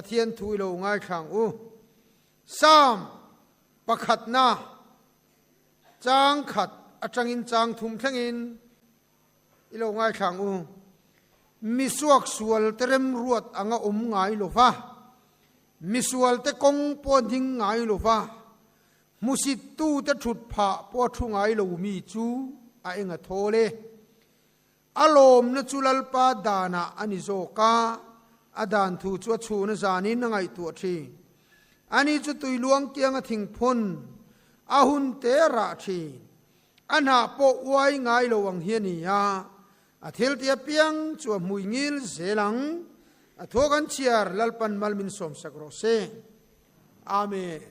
Pathian thu i lo ngaithla ang u. Psalm pakhatna chang khat atangin chang thum thlengin i lo ngaithla ang u. Mi suaksual te remruat anga awm ngai lo va, misual te kawng pawh ding ngai lo va, Hmusittute thut phah pawh a thu ngai lo mi chu a eng a thawl e. A lawmna chu Lalpa danah a ni zawk a, a dan thu chu a chhun a zanin a ngaihtuah thin. Ani chu tuiluang kianga thingphun a hun te a rah thin. A hnah pawh uai ngai lo ang hi a ni a, a thil ti apiang chu a hmui ngil zel ang. A thu kan chhiar Lalpan mal min sawmsak rawh se. Amen.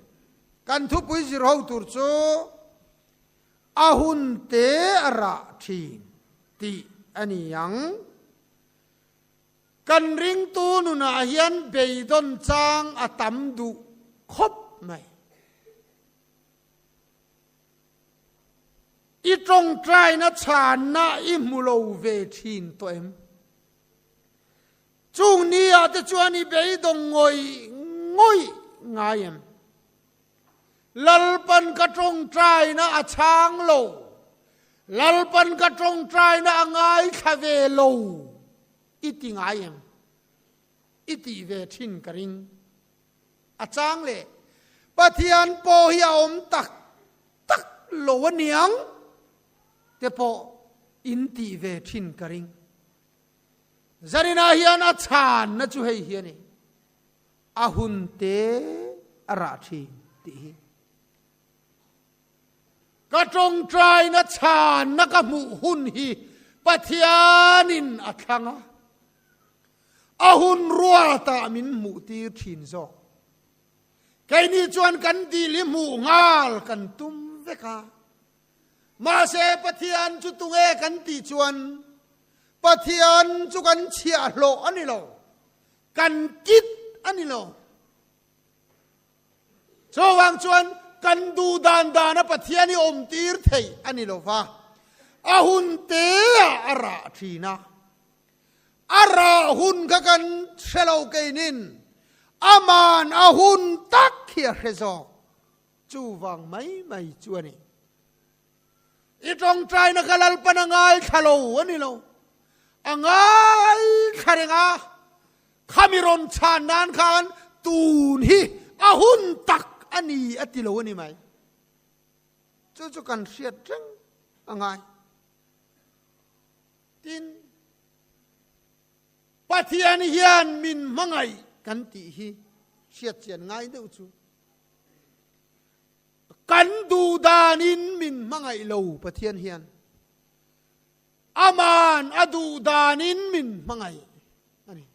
Kan thupui zir ho tur chu a hun te a rah thin tih a ni ang. Kan ringtu nunah hian beidawn chang a tam duh khawp mai. I tawngtaina chhanna i hmu lo ve thin tawh em? Chung ni ah te chuan i beidawng ngawih ngawih ngai em? Lalpan ka tawngtaina a chhang lo, Lalpan ka tawngtaina a ngaithla ve lo i ti ngai em? I tih ve thin ka ring. A chang leh Pathian pawh hi a awm tak tak lo aniang te pawh in tih ve thin ka ring. Zaninah hian a chhanna chu hei hi a ni, a hun te a rah thin tih hi. Ka tawngtaina chhanna ka hmuh hun hi Pathianin a thlang a, a hun ruatah min hmuh tir thin zawk. Keini chuan kan dil hi hmuh nghal kan tum vek a. Mahse Pathian chu tunge kan tih chuan Pathian chu kan chhiahhlawh a ni lo, kan kit a ni lo. Chuvang chuan kan duh dan dana Pathian hi awm tir theih a ni lo va, a hun teah a rah thin a. A rah hun kha kan hre lo keinin aman a hun tak hi a hre zawk. Chuvang mai mai chu a ni. I tawngtaina kha Lalpan a ngaithla lo a ni lo. A ngaithla reng a, khami rawn chhan nan khan tun hi a hun tak a ni a ti lo a ni mai. Chu chu kan hriat reng a ngai. Tin, Pathian hian min hmangaih kan tih hi hriat chian ngai deuh chu. Kan duh danin min hmangaih lo Pathian hian. Aman a duh danin min hmangaih a ni.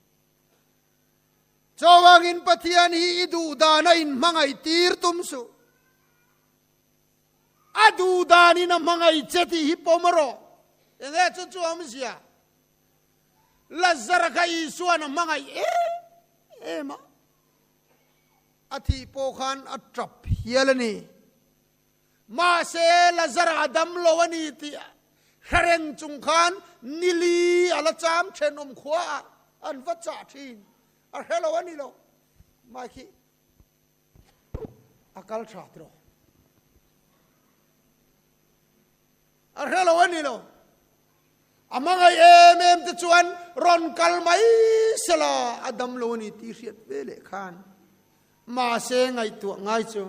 Chuvangin Pathian hi i duh dana in hmangaih tir tum suh. A duh danin a hmangaih che tih hi pawm rawh. Enge chu chu awmzia? Lazara kha Isuan a hmangaih em em a. A thih pawh khan a tap hial a ni. Mahse, Lazara a dam lo a ni tih hre reng chung khan nili a la cham thenawm khua ah an va chah thin. A hre lo a ni lo. Mai khi a kal tha tiraw? A hre lo a ni lo. A hmangaih em em te chuan rawn kal mai sela a dam lo a ni tih hriat ve leh khan mahse ngaihtuah ngai chu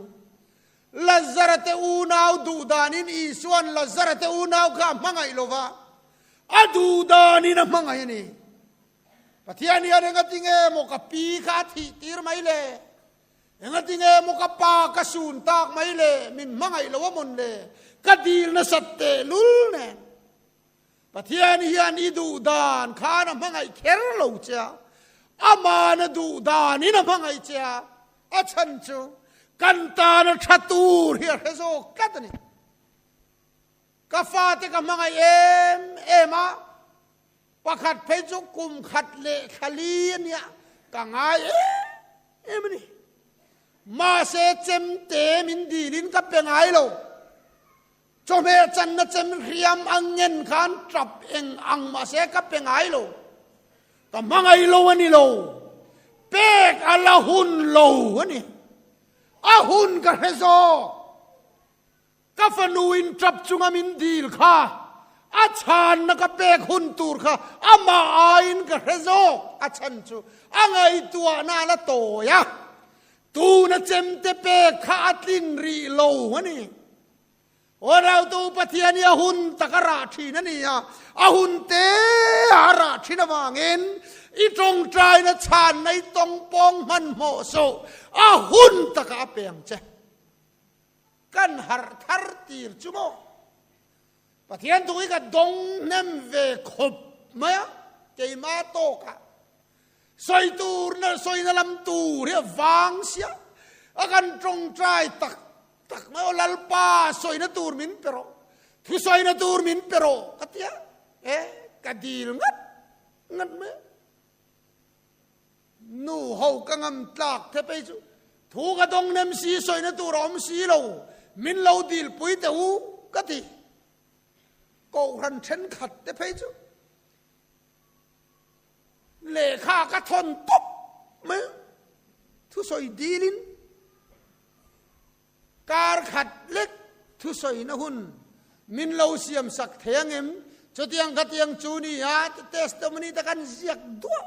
Lazara te unau duh danin Isuan Lazara te unau kha a hmangaih lo va, a duh danin a hmangaih a ni. Pathian hian engatinge maw ka pi kha a thih tir mai le? Engatinge maw ka pa ka sun tak mai le, min hmangaih lo a mawn le, ka dil nasat teh lul nen. Pathian hian i duh dan khan a hmangaih kher lo che a, aman a duh danin a hmangaih che a, a chhan chu kan tan a tha tur hi a hre zawk tlat a ni. Ka fate ka hmangaih em em a, Pakhat phei chu kum khat leh thla li a nia, ka ngai em em a ni. Mahse chemte min dilin ka pe ngai lo. Chawhmeh channa chem hriam a ngen khan tap eng ang mahse ka pe ngai lo. Ka hmangaih lo a ni lo. Pek a la hun lo a ni. A hun ka hre zawk. Ka fanu in tap chunga min dil kha, a chhanna ka pek hun tur kha amah aiin ka hre zawk. A chhan chu a ngaihtuahna a la tawi a, tuna chemte pek kha a tlin rih lo a ni. Aw Rautu Pathian hi a hun tak a rah thin a ni a, a hun te a rah thin avangin i tawngtaina chhanna i tawngpawng hmanhmawh suh, a hun takah a pe ang che. Kan harh thar tir chu maw? Pathian thu hi ka dawng hnem ve khawp mai a, keimah tawkah sawi tur na sawina lam tur hi a vang sia, a kan tawngtai tak tak mai aw Lalpa sawina tur min pe rawh, thusawina tur min pe rawh ka ti a, e ka dil ngat ngat mai a. Nu ho ka ngam tlak the phei chu thu ka dawng nem si sawina tur a awm si lo, min lo dil pui teh u ka ti. Kohhran thenkhat te phei chu lehkha ka thawn tawp mai a, thusawi dilin kar khat lek thusawina hun min lo siam sak thei angem? Chutiang khatiang chu ni a, testimony te kan ziak duah.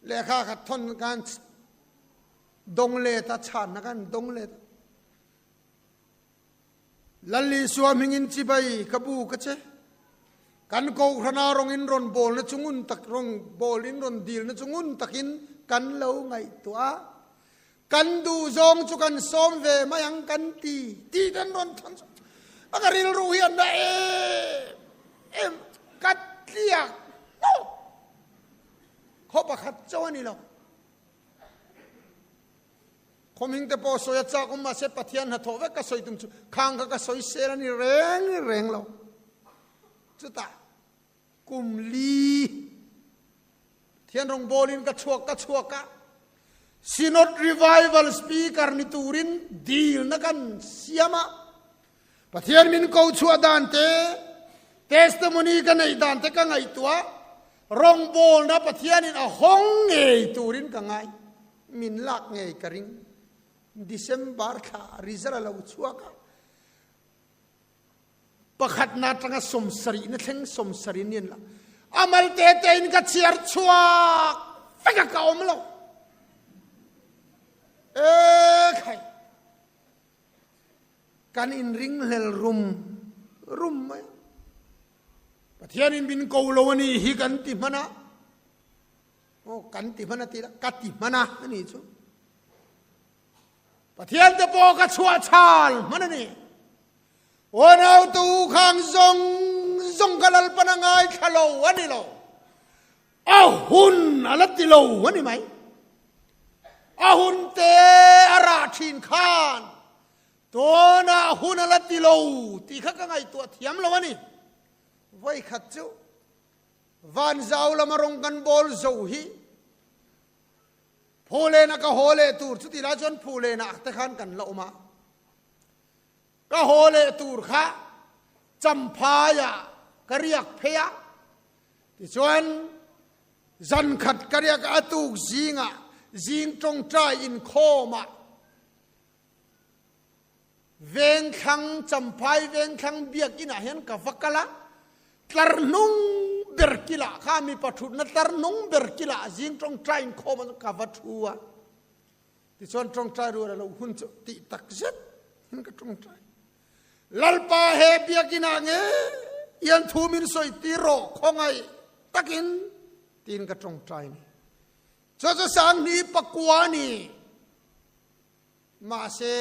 Lehkha khat thawn kan dawng let a, chhanna kan dawng let a. Lal Isua hmingin chibai ka bu ka che. Kan Kohhrana rawng in rawn bawlna chu ngun tak rawng bawl in rawn dilna chu ngun takin kan lo ngaihtuah a. Kan duh zawng chu kan sawm ve mai ang kan ti tih ten rawn thawn chu a ka rilru hi a na em em ka tliak hnawk khaw pakhat chauh a ni lo. Khawmhing te pawh sawi a chak awm mahse Pathian hnathawh vek ka sawi tum chu khang kha ka sawi sel a ni reng reng lo. Chutah kum li Pathian rawngbawlin ka chhuak ka chhuak a, Synod Revival Speaker ni turin dilna kan siam a, Pathian min ko chhuah dan te, testimony ka neih dan te ka ngaihtuah, rawngbawlna Pathianin a hawng ngei turin ka ngai. Min lak ngei ka ring. December thla result a lo chhuak a, pakhatna atanga sawmsarihna thleng sawmsarih ni an la. A mal te te in ka chhiar chhuak vek a ka awm lo. E khai. Kan inringhlel rum rum mai a. Pathianin min ko lo a ni hi kan ti hman a. Aw kan ti hman a ti la, ka ti hman a a ni chu. Pathian te pawh ka chhuah chhal hman a ni. Aw naute u khang zawng zawng ka Lalpan a ngaithla lo a ni lo. A hun a la ti lo a ni mai. A hun te a rah thin khan tunah hun a la ti lo tih kha ka ngaihtuah thiam lo a ni. Vawikhat chu Vanzau lama rawng kan bawl zo hi Phulena ka haw leh tur chuti lai chuan Phulena te khan kan la awm a. Ka haw leh tur kha Champhaiah ka riak phei a, tichuan zan khat ka riak a tuk zingah zing tawngtai inkhawmah Vengthlang Champhai Vengthlang biakinah hian ka va kal a, tlar hnung ber kilah kha mipa thutna tlar hnung ber kilah zing tawngtai inkhawmah chuan ka va thu a. Tichuan tawngtai rual a lo hun chu tih tak zet in ka tawngtai. Lalpa he biakinah nge ian thu min sawi tir rawh khawngaih takin tiin ka tawngtai ni. Chu chu Sanghni pakua ni. Mahse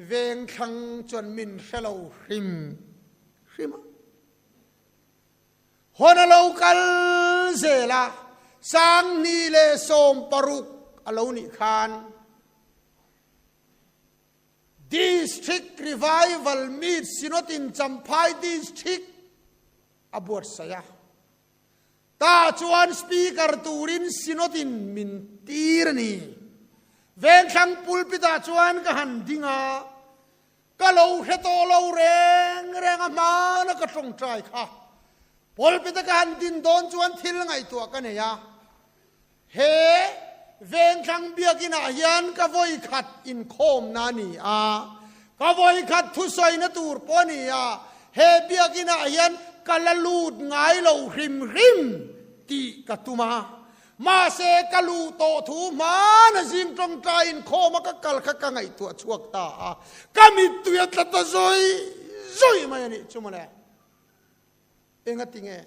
vengthlang chuan min hre lo hrim hrim a. Hawn a lo kal zel a, 2016 a lo nih khan District Revival Meet Synod in Champhai District a buatsaih a. Tah chuan Speaker turin Synod in min tir a ni. Vengthlang pulpit ah chuan ka han ding a. Ka lo hre tawh lo reng reng a hmana ka tawngtai kha. Pulpit a ka han din dawn chuan thil ngaihtuah ka nei a. He Vengthlang Biakinah hian ka vawi khat inkhawmna a ni a, ka vawi khat thusawina tur pawh a ni a, he Biakinah hian ka la lut ngai lo hrim hrim tih ka tum a. Mahse, ka luh tawh thu hmana zing tawngtai inkhawma ka kal kha ka ngaihtuah chhuak ta a, ka mittui a tla ta zawi zawi mai a nih chu mawle. Engati nge?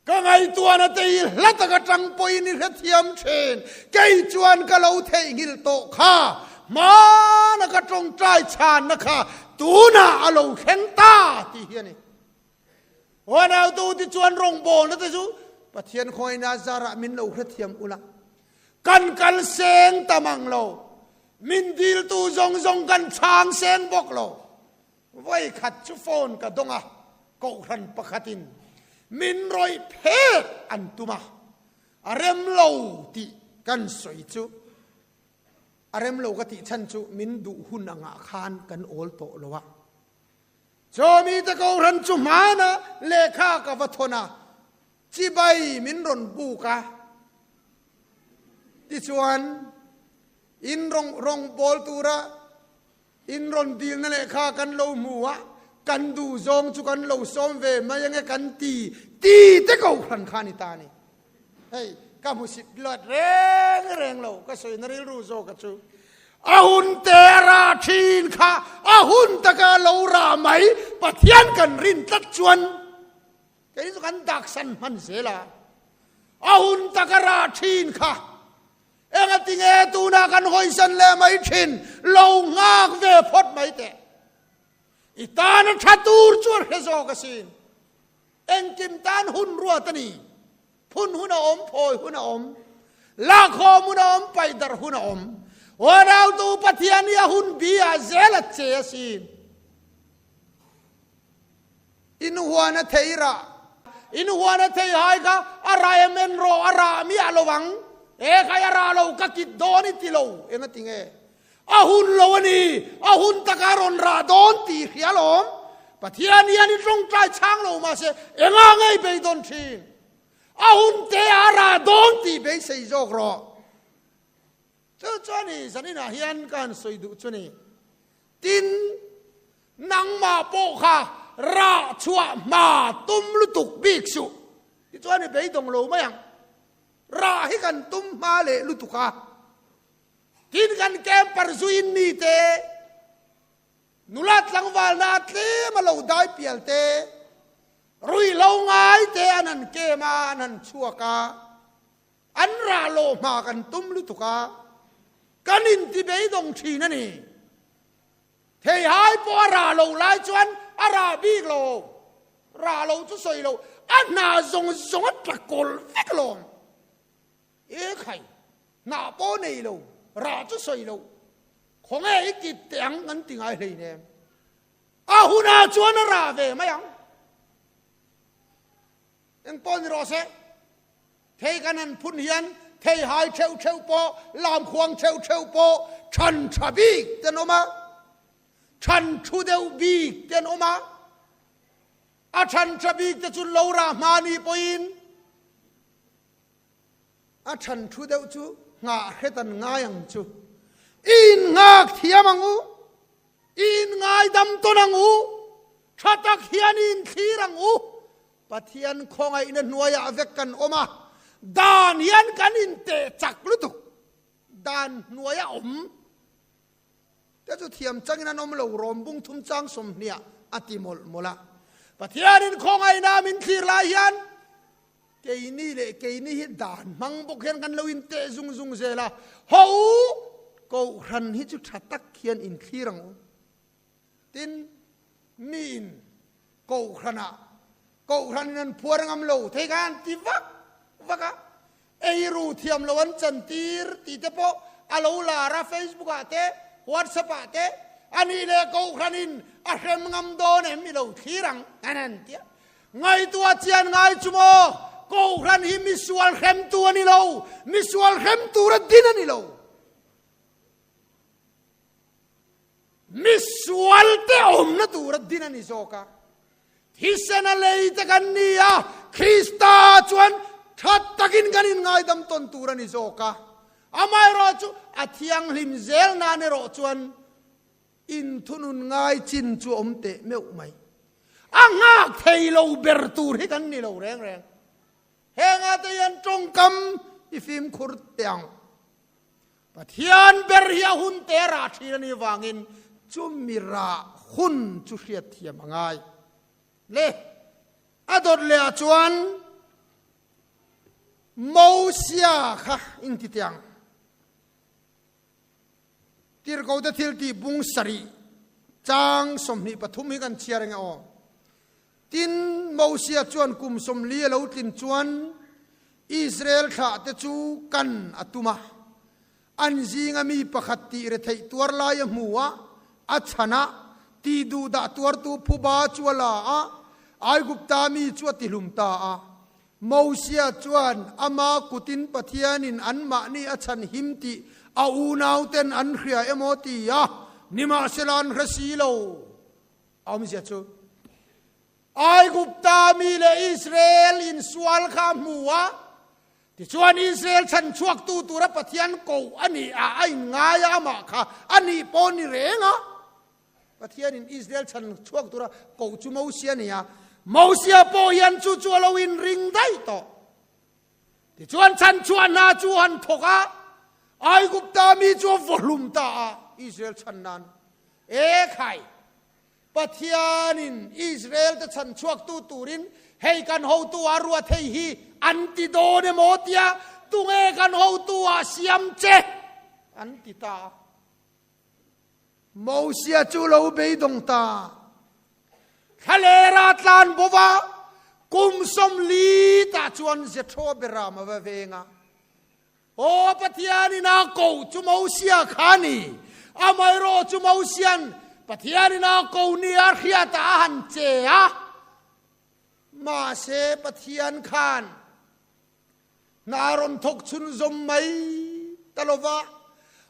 Ka ngaihtuahna te hi hla taka tang pawhin i hrethiam thin. Kei chuan ka lo theihnghilh tawh kha, hmana ka tawngtai chhanna kha tunah a lo thleng ta tih hi a ni. Huanautu ti chuan rawngbawlna te chu Pathian khawngaihna zarah min lo hrethiam ula. Kan kal seng tam ang lo. Min diltu zawng zawng kan chhang seng bawk lo. Vawi khat chu phone ka dawng a, kohhran pakhatin min rawih phet an tum a, a rem lo tih kan sawi chu, a rem lo ka tih chhan chu min duh hun angah khan kan awl tawh lo a. Chawmite kohhran chu hmana lehkha ka va thawn a, chibai min rawn buk a, tichuan in rawng rawng bawl tura In rawn dilna lehkha kan lo hmu a, kan duh zawng chu kan lo sawm ve mai ange kan ti ti te kohhran kha a ni ta a ni. Hei, ka hmusit luat reng reng lo, ka sawina rilru zawka chu. A hun te a rah thin kha, a hun taka lo rah mai Pathian kan rin tlat chuan kei chu kan daksan hman zel a, a hun taka rah thin kha Engati nge tunah kan hawisan leh mai thin? Lo nghak ve phawt mai teh. I tana tha tur chu a hre zawk asin. Engkim tan hun ruat a ni. Phun hun a awm, phawi hun a awm, lakkhawm hun a awm, paihdarh hun a awm. Huanautu Pathian hi a hun bi ah zel a che asin. In huan a thei rah. In huan a thei hai kha a rah em en rawh a rah miah lo ang. E khai a rah lo ka kit dawn i ti lo. Eng a ti nge? A hun lo a ni. A hun taka a rawn rah dawn tih hria lawm. Pathian hian i tawngtai chhang lo mahse enga ngei beidawn thin. A hun te a rah dawn tih beisei zawk rawh. Chu chuan i zaninah hian ka han sawi duh chu ni. Tin, nangmah pawh kha rah chhuah hma tum lutuk bik suh. Tichuan i beidawng lo mai ang. Rah hi kan tum hma leh lutuk a. Tin, kan camper zuin mite nula tlangvalna a tlem a lo dai pial te, ruihhlo ngai te an han kem a, an han chhuak a. An rah lawh hma kan tum lutuk a, kan inti beidawng thin a ni. Theihai pawh a rah lo lai chuan a rah bik lo, rah lo chu sawi lo, a hna zawng zawng a tla kawl vek alawm. E khai, hna pawh nei lo, rah chu sawi lo, khawnge i kit teh ang kan ti ngai hleinem. A hunah chuan a rah ve mai ang. Eng pawh ni rawh se, thei kan han phun hian thei hai theuh theuh pawh, lamkhuang theuh theuh pawh than tha bik te an awm a, than thu deuh bik te an awm a. A than tha bik te chu lo rah hma ni pawhin a than thu deuh chu nghah hret an ngai ang chu. I innghak thiam ang u, i inngaidam tawn ang u, tha tak hian i inthlir ang u. Pathian khawngaihna hnuaiah vek kan awm a, dan hian kan inteh chak lutuk. Dan hnuaia awm te chu thiam changin an awm lo, Rom bung thum chang sawmhniah a ti mawlh mawlh a. Pathianin khawngaihna min thlir lai hian keini leh keini hi dan hmang bawk hian kan lo inteh zung zung zel a, Ho u, Kohhran hi chu tha tak hian inthlir ang u. Tin, miin Kohhranah Kohhranin an phuar ngam lo thei kha an ti vak vak a, eiru thiam lo an chantir tih te pawh a lo lar a, Facebook ah te, WhatsApp ah te, a nih leh Kohhranin a hrem ngam dawn em i lo thlir ang an han ti a. Ngaihtuah chian ngai chu maw, Kohhran hi misual hremtu a ni lo, misual hrem tura din a ni lo. Misualte awmna tura din a ni zawk a, thisena lei te kan ni a, Krista chuan Tha takin kan inngaidam tawn tur a ni zawk a. Amaherawhchu a thianghlim zel nan erawh chuan inthunun ngai chin chu a awm teh meuh mai. A nghak thei lo ber tur hi kan ni lo reng reng. Hengah te hian tawngkam i fimkhur teh ang. Pathian ber hi a hun te rah thin a nih vangin chumi rah hun chu hriatthiam a ngai. Le, a dawt leh ah chuan Mosia kha inti teh ang. Tirhkote thil tih bung sarih chang 23 hi kan chhiar eng e aw. Tin, Mosia chuan kum 40 a lo tlin chuan Israel thlahte chu kan a tum a. An zinga mi pakhat tih retheih tuar lai a hmu a, a chhan a, tih duhdah tuartu phuba chu a la a, Aigupta mi chu a tihlum ta a. Mosia chuan ama kutin Pathianin anmahni a chhan him tih a unauten an hria emaw ti a, nimahsela an hre si lo. A awmzia chu, Aigupta mi leh Israel insual kha a hmu a, tichuan Israel chhan chhuaktu tura Pathian koh a nih a, a inngai a, amah kha a nih pawh ni reng a. Pathianin Israel chhan chhuak tura koh chu Mosia a ni a, Mosia pawh hian chu chu a lo inring daih tawh. Tichuan chhan chhuah hna chu han thawk a, Aigupta mi chu a vawhlum ta a, Israel chhan nan. E khai! Pathianin Israel te chhan chhuaktu turin hei kan hotu ah ruat hei hi an ti dawn emaw tia tunge kan hotu ah siam che an ti ta a. Mosia chu lo beidawng ta. Thlalera tlan bova kum 40 tah chuan Jethro beram a va veng a. Aw Pathianin a ko chu Mosia kha a ni. Amaherawh chu Mosian Pathianin a ko ni a hriatah a han che a. Mahse Pathian khan hna a rawn thawk chhunzawm mai ta lo va,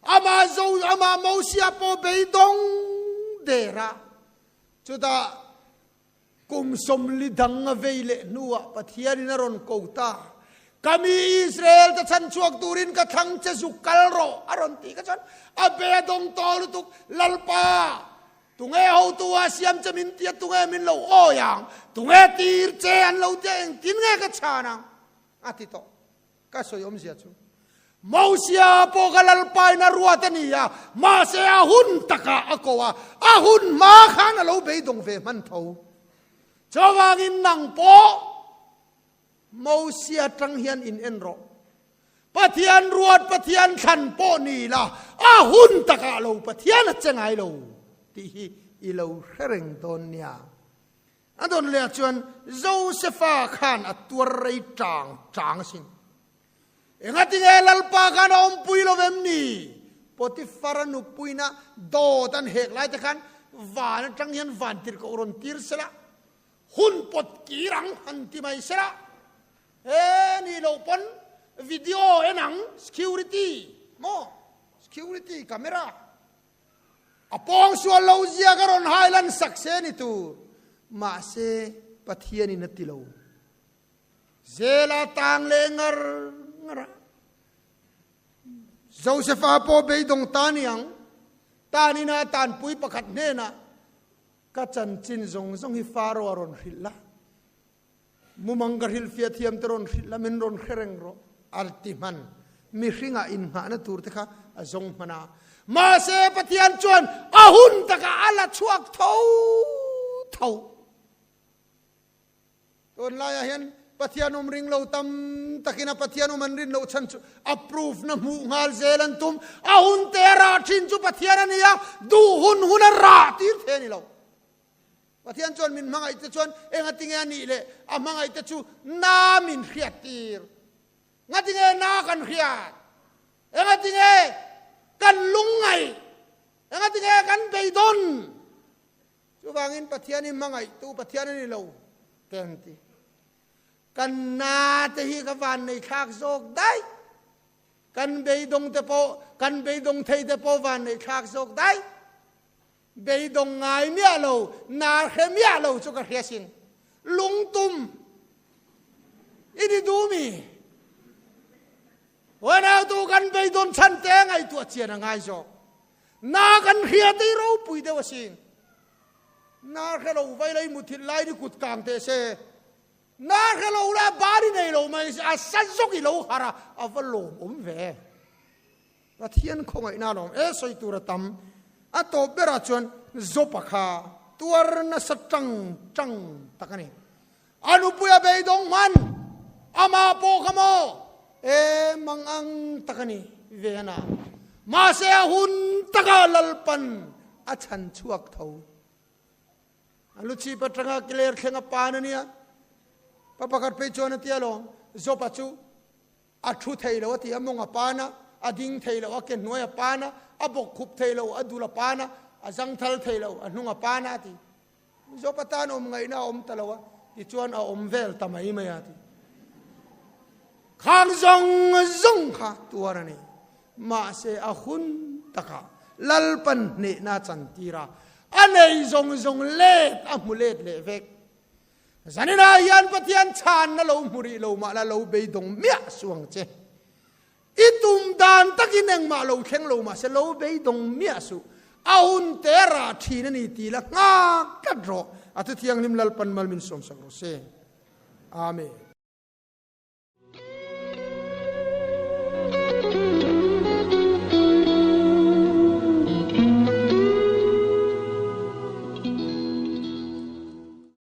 amah zo amah Mosia pawh beidawng der a. Chutah Kum 40 dang a vei leh hnuah Pathianin a rawn ko ta. Ka mi Israel te chhan chhuak turin ka thlang che zuk kal rawh a rawn tih kha chuan a be a dawng tawh lutuk. Lalpa, tunge hotu a siam che min tia tunge min lo awi ang, tunge tir che an lo tia engtin nge ka chhan ang a ti tawh. Ka sawi awmzia chu Mosia pawh ka Lalpain a ruat a ni a, mahse a hun takah a ko a, a hun hma khan a lo beidawng ve hman tho. Chuvangin nang pawh Mosia tang hian in en rawh. Pathian ruat, Pathian thlan pawh ni la, a hun takah lo Pathian a che ngai lo tih hi i lo hre reng dawn nia. A dawn leh ah chuan Josefa khan a tuar rei tang tang asin. Engatinge Lalpa khan a awmpui lo vem ni? Potifara nupuina dawt an hek lai te khan van atang hian van tirhkoh rawn tir sela, hun pawt kir ang han ti mai sela. He ni loh pawn video en ang security maw? Security camera. A pawng sual lo zia ka rawn hai lan sak se ni tur. Mahse, Pathianin a ti lo. Zela tang leh ngar ngar a. Josefa pawh beidawng ta ni ang. Tanina tanpui pakhat hnenah ka chanchin zawng zawng hi Faro a rawn hrilh la. Mumang ka hrilhfiah thiam te rawn hrilh la, min rawn hre reng rawh a ti hman. Mihringah innghahna tur te kha a zawng hman a. Mahse Pathian chuan a hun takah a la chhuak tho tho. Tunlaiah hian Pathian awm ring lo tam takin a Pathian awm an rin loh chhan chu a proof na hmuh nghal zel an tum. A hun te a rah thin chu Pathian a ni a, duh hun hun a rah tir thei a ni lo. Pathian chuan min hmangaihte chuan engatinge a nih leh a hmangaihte chu na min hriattir. Ngatinge na kan hriat? Engatinge kan lungngaih? Engatinge kan beidawn? Chuvangin Pathian hi hmangaihtu Pathian a ni lo te an ti. Kan na te hi ka van nei thlak zawk daih. Kan beidawng te pawh, kan beidawng thei te pawh van nei thlak zawk daih. Beidawng ngai miah lo, nar hre miah lo chu ka hria sin. Lungtum i ni duh mi? Unautu kan beidawn chhan te ngaihtuah chian a ngai zawk. Na kan hria tei ropui deuh asin. Na hre lo vai lei muthilh lai ni kut kang teh se. Na hre lo la bari nei lo mai se a sa zawk i lo harh a, a va lawmawm ve. Pathian khawngaihna lawm e sawi tur a tam. A tawp berah chuan Job-a kha tuar nasa tang tang tak a ni. A nupui a beidawng hman, amah pawh kha maw e mang ang tak a ni ve a na. Mahse a hun taka Lalpan a chhan chhuak tho. A lu chhip atanga kiler thleng a pan a nia. Pa pakhat phei chuan a ti alawm, Job-a chu A thu thei lo a ti, a mawng a pan a, a ding thei lo, a ke hnuai a pan a, a bawk khup thei lo, a dul a pan a, a zangthal thei lo, a hnung a pan a, a ti. Mizopa tan awm ngaihna a awm ta lo a, tichuan a awm vel ta mai mai a ti. Khang zawng zawng kha tuar a ni. Mahse a hun takah Lalpan hnehna a chantir a, a nei zawng zawng let a hmu let leh vek. Zaninah hian Pathian chhanna lo hmu rih lo mah la lo beidawng miah suh ang che. I tum dan takin engmah lo thleng lo mah se lo beidawng miah suh. A hun te rah thin a ni ti la nghak tlat rawh. A thu thianghlim Lalpan mal min sawmsak rawh se. Amen.